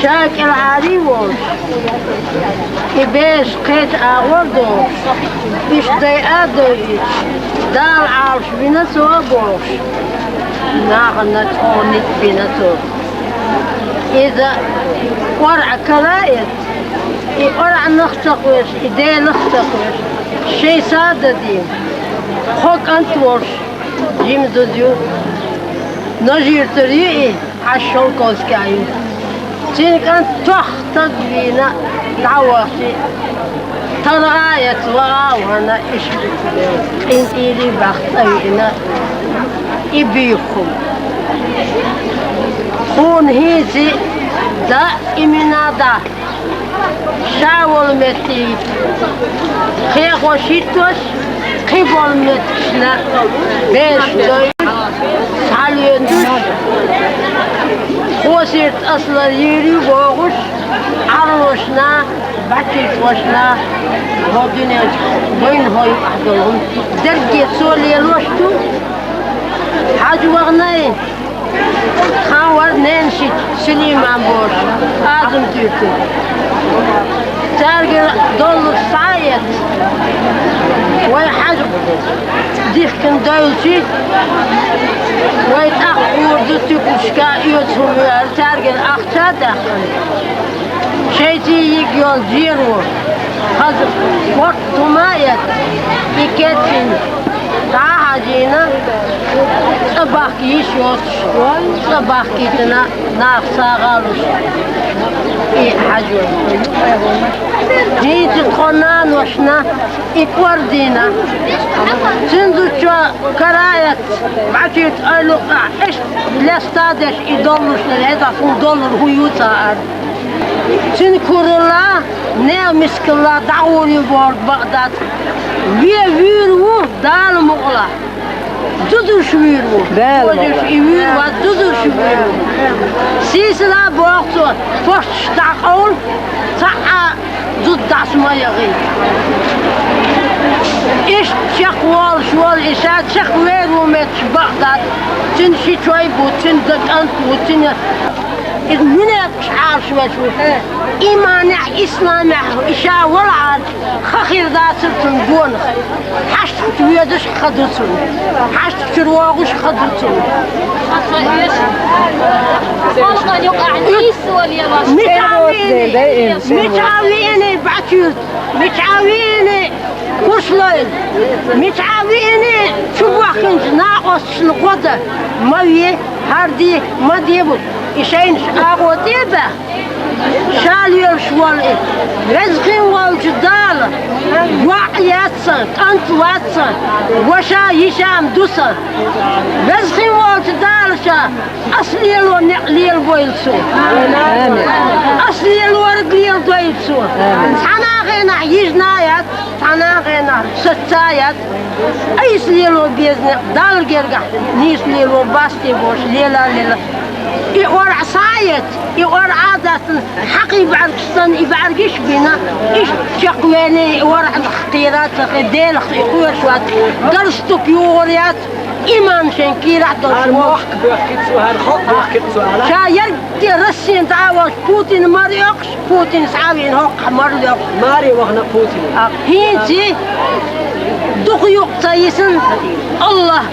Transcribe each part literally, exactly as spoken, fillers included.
Ша кӀелхьарий волуш, и бераш кхечу агӀор долуш, уьш дайа а дойъуьйтуш, Дала Ӏалаш вина цо а бохуш, нахана чӀогӀа ницкъ бина цо. Иза кӀоргӀа кара а эцна, и кӀоргӀанах а ца кхоьруш, и Делах а ца кхоьруш, шайн са а дан дина, кхо кӀант волуш, жима зуда ю, Нажиртара ю и, Ӏаш Шелковская ю. Цуьнан кӀант тох стаг вийна дӀа а вахча, таргӀа а эцна, ваха а вахана, иштта къинтӀера бахка цӀа виъна и буьйху хӀума. Тхуна хӀинца даимана да. Ша волу метте кхехош хӀиттош, кхин болу меттигашна бераш дойуш, схьалоьцуш, Хосерт Аслан йийр ю бохуш, Ӏалашна, бӀаьчуьйтӀашна, хӀокху дуьнен чу вайна хӀокху юкъахь долу хӀума дерриге цо лелош ду. Хьажа ваханай, тхан вара ненан шийтта Сулейман бохуш, Азам-Туьртан. Цаьргара долларш схьа а эцна, вай хьажа дихкина девлча, вай тӀаккха гӀур ду туькашка оьцу хӀума вара, цаьргара ахча а даьккхина. Шайца йига йолу зеро, хаза, ворхӀ хӀума а эцна, и кечйина, дӀа а хьажийна, цӀа бахка йиш йоцуш, цӀа бахкийтина, наха сагӀа а луш, и хьажа вай. ХӀинца тхо наношна и кӀордийна. Цуьнан зудчо кара а эцна, бӀаьчуьйтӀа ойла а кхаьчна, иштта леста а деш и долларш дара, хӀета хӀун доллар хӀун ю ца хаьара. Цуьнан куралла, нехан мискалла дӀагӀур ю бохург бакъ дац. Вен вуьйр ву Дала мукъалахь. Зудуш вуьйр ву. Дала мукъалахь. И вуьйр вац, зудуш вуьйр ву. Сийсара боху цо, посташ дӀакъовла, цхьа а зуда дӀаса ма яхийта. Иштта чекхволуш волу и ша чекхвер ву метташ бакъ дац. Цуьнан ши чой бу, цуьнан дан кӀант ву, цуьнан иза минет Ӏалашвеш ву. Иманехь, исламехь и ша валахьара, ха хир дацара цунна гонах. Хьашташка воьдуш ха ду цунна. Хьашташка чуьра вогӀуш ха ду цунна. Мича веана, мича веана бӀаьчуьйтӀа, мича веана курслойла, мича веана чубохкинчу накъосташна гӀо дан ма ве, хӀара де ма де бу. И шайнаш агӀо тӀе а баьхна, ша лелаш волу и. Веза хин волчу Дала, йоӀ яц сан, кӀант вац сан, ваша, йиша-м ду сан. Веза хин волчу Дала ша ас лело некъ лелабойла суна. Ас лелориг леладойла суна. Цхьана а хенахь йижина а яц, цхьана а хенахь саца а яц. Айса лело беза некъ Далла гергахь нийса лело бац те бохуш, лела а лела. И орӀа схьа а эцна, и орӀа а дастина, хьакхий бӀаьргаш санна, и бӀаьргаш а бина, иштта чекхвеана, и орӀанах кхера а ца хи, Делах и кхоьруш вац, галстук югӀур яц, иман шайн кийрахь долуш волуш. ХӀара мохк боьхкира цо, хӀара халкъ боьхкира цо, ала? Ша ерриге Россина дӀа а волуш, Путин мара йоккхуш, Путин схьа а вийна, хӀоккхахь мара йоккхуш. Маре вахана Путин. А, хӀинца дукха юкъа ца йисина, АллахӀ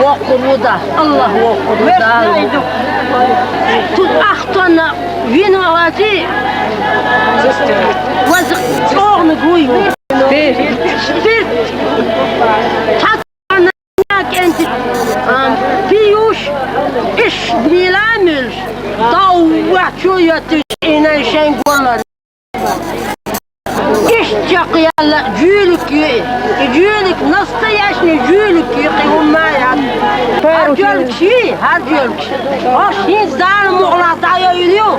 воккхур ву да, АллахӀ воккхур ву да. Цу ахтонна вино а ваций, ваза чӀогӀаниг вуй. Спирт. Спирт. КӀентий, а, пиюш, иш мила а муьлуш, товваьхчу а йоьттуш, Ӏийнай шайн голлар. Иштта чекхъяьлла жуьлик ю и. И жуьлик настоящий жуьлик ю, кхин хӀумма а яц. ХӀара жоьлгаш йий, хӀара жоьлгаш. Ош хӀинца Дала мукъалахь дӀайойла ю.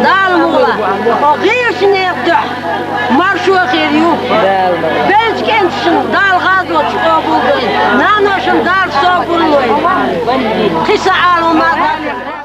Дала мукъалахь. Хьо гӀирсинех дуьхьа маршо хир ю. Беллачу кӀенташна Дала гӀазот къобалдойла. Наношна Дала собар лойла. Кхин са Ӏалам ма дац.